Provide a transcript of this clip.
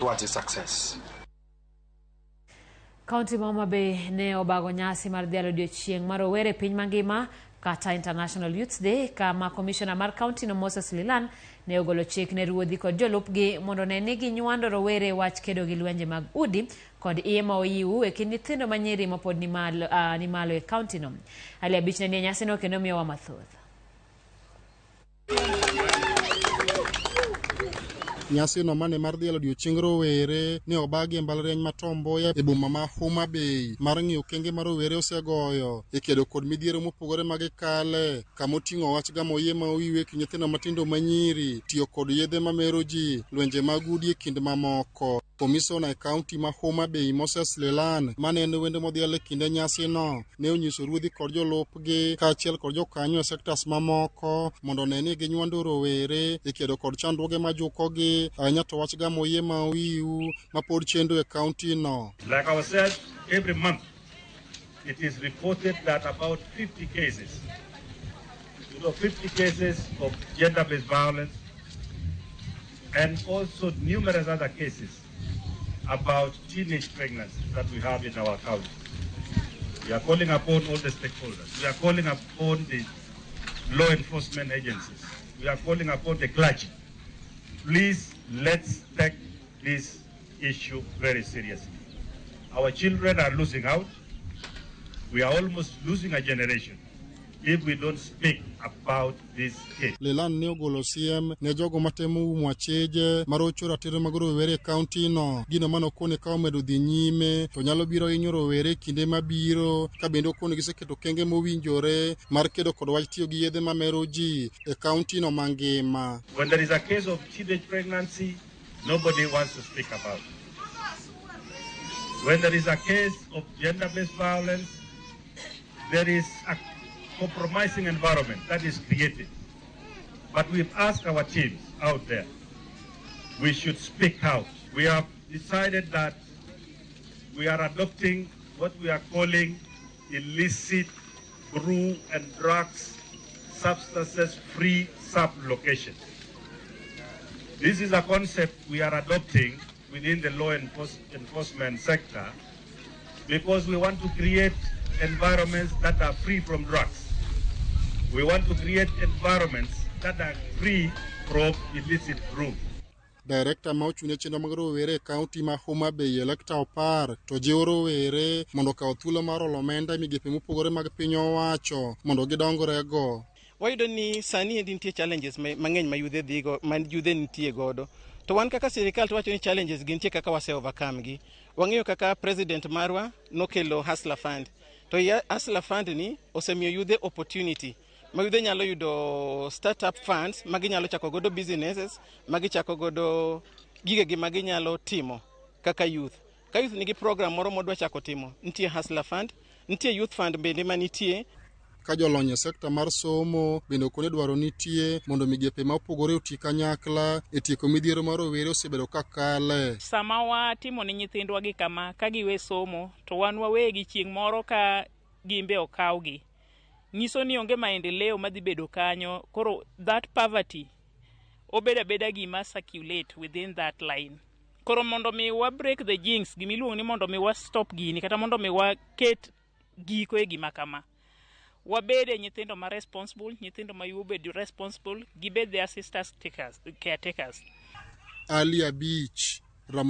Towards its success. Kaunti ma Homa Bay ne obago nyasi mar dhialo odiochieng' mar rowere e piny mangima kata International Youth Day, kama komishona mar kauntino Moses Lilan ne ogolo chik ne ruodhi kod jolupgi mondo one ni ginywando rowere e wach kedo gi lwenje mag udi kod iye ma oyiw e kind nyithindo manyiri mapod ni malo e kauntino. Ali Abich ne nie nyasino kendo miyowa mathoth. Nyasino mane mar dhialo odiochieng rowere ne obagi e mbalariany ma Tom Mboya e boma ma Homa Bay mar ng'iyo okenge ma rowere osegoyo e kedo kod midhiero mopogore ma gikale, kama oting'o wach gamo iye ma owiwe kind nyithindo matindo manyiri, tiyo kod yedhe mamero ji, lwenje mag udi e kind mamoko. Komisona e kaunti ma Homa Bay Moses Lelan, mane en wendo modhial e kinde nyasino, ne onyiso ruodhi kod jolupgi kaachiel kod jokanyo e sektas mamoko mondo one ni ginywando rowere e kedo kod chandruoge majukogi, ahinya to wach gamo iye ma oiw ma pod chendo e kaunti no. Like I said, every month it is reported that about 50 cases, 50 cases of gender-based violence and also numerous other cases about teenage pregnancies that we have in our county. We are calling upon all the stakeholders. We are calling upon the law enforcement agencies. We are calling upon the clergy. Please, let's take this issue very seriously. Our children are losing out. We are almost losing a generation if we don't speak about this case. Lelan ne ogolo siem ne jogo matemo umo acheje marocho ratiro mag rowere e kaunti no. Gino mane okone ka omedo dhi nyime to nyalo biro hinyo rowere e kinde mabiro, ka bende okone giseketo okenge mowinjore mar kedo kod wach tiyo gi yedhe mamero ji e kaunti no mangima. When there is a case of teenage pregnancy, nobody wants to speak about it. When there is a case of gender-based violence, there is a compromising environment that is created. But we've asked our teams out there, we should speak out. We have decided that we are adopting what we are calling illicit brew and drugs substances free sub-locations. This is a concept we are adopting within the law enforcement sector because we want to create environments that are free from drugs. We want to create environments that are free from illicit brew. Director ma ochung' ne chenro mag rowere e kaunti ma Homa Bay Electa Opar to jiwo rowere mondo okaw thuolo mar olo omenda e migepe mopogore mag piny owacho mondo gidongrego. Wayudo ni sani endi nitie challenges mang'eny ma yudhe dhigo, ma yudhe nitie godo. To wan kaka sirikal to wacho ni challenges gi nitie kaka wase overcome gi. Wang'eyo kaka president marwa nokelo Hustler Fund. To Hustler Fund ni osemiyo yudhe opportunity ma yudhe nyalo yudo startup funds ma ginyalo chako godo businesses, ma gichako godo gigegi ma ginyalo timo kaka youth. Ka youth nigi program moro modwa chako timo, nitie Hustler Fund, nitie Youth Fund bende manitie. Ka jolony e sekta mar somo bende okone dwaro nitie mondo migepe ma opogore oti kanyakla e tieko midhiero mar rowere osebedo ka kale. Sama watimo ne nyithindwa gi kama, ka giwe somo, to wan wawegi chieng' moro ka gimbe okawgi. Nyiso ni onge maendeleo madhi bedo kanyo, koro that poverty obedo abeda gima circulate within that line. Koro mondo mi wa break the jinx, gimiluongo ni mondo mi wa stop gini, kata mondo mi waket giko e gima kama. Wabede nyithindo ma responsible, nyithindo ma obed responsible, gibed their sisters takers, caretakers. Ali Abich, Ramogi.